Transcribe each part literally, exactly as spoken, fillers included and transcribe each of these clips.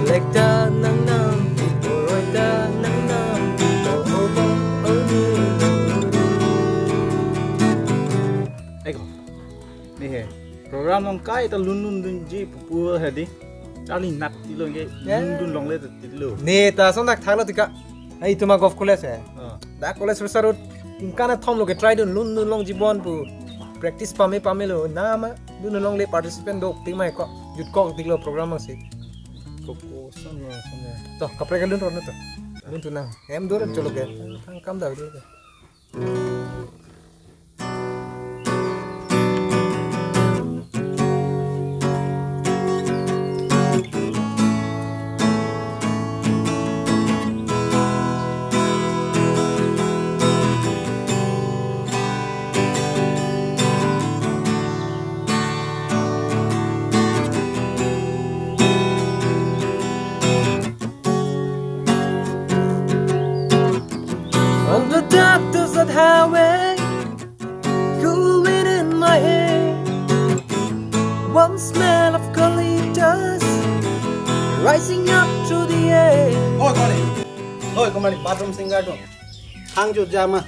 Lekta nang nam, poroi ta nang nam, oh, oh, oh, oh, oh. Eko. Ni he. Program along kaita lun lun dunji pu pu he di. Charli nat ti lo nge, eh, lun dun longle ta ti lo. Ne ta son dak thaklo tika. Ai tuma golf college he. Ah. Dak college rusarut tingkan athom lo ke try dun lun lun longji bon pu. Practice pame pame lo. Nama lun lun longle, participant do ting mai ko. Jut ko tik lo program si. Ko ko son lo son ya. To, kaprek lun ron to. Lun tu nang. Em dur cholo ke. Thang kam da dur ke. On the dark desert highway, cool wind in my hair, warm smell of colitas rising up through the air. Hoi, Komali. Hoi, Komali, bathroom singer do. Hang jo jama.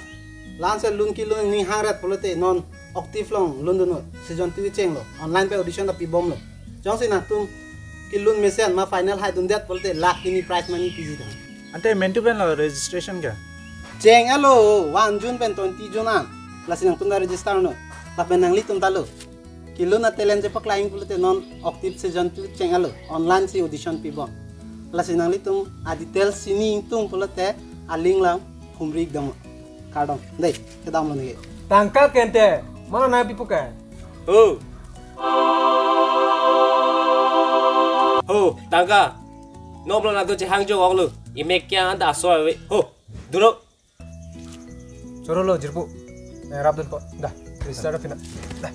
Lanse lun kelun ning hang rat pulote non Octave along lun dunnon. Season two chenglo. Online pen audition ta pibomlo. Jongsi nangtum kelun mesen ma final hai dundet pulote lakh hini prize money piji ta. Ante mentu pen lo registration ke? Cheng-etlo, one June pen twenty June an. Lasi nangtum ta register non. Lapen nanglitum ta lo. Kelun a-talent chepaklangji pulote non Octave season two cheng-etlo. Online si audition pibom. Lasi nanglitum a-details si ning tung pulote a-link lang humri dam. Kardom. Dei, kedam lo neke. Tangka kente, mano nangpipo ke? Ho. Ho, tangka. Noplo na tu chehang jo ong lo. Imek kya anda so ave. Ho. Duro. Choro lo jirpo. Eh, rap dun po. Dah, register pina. Dah.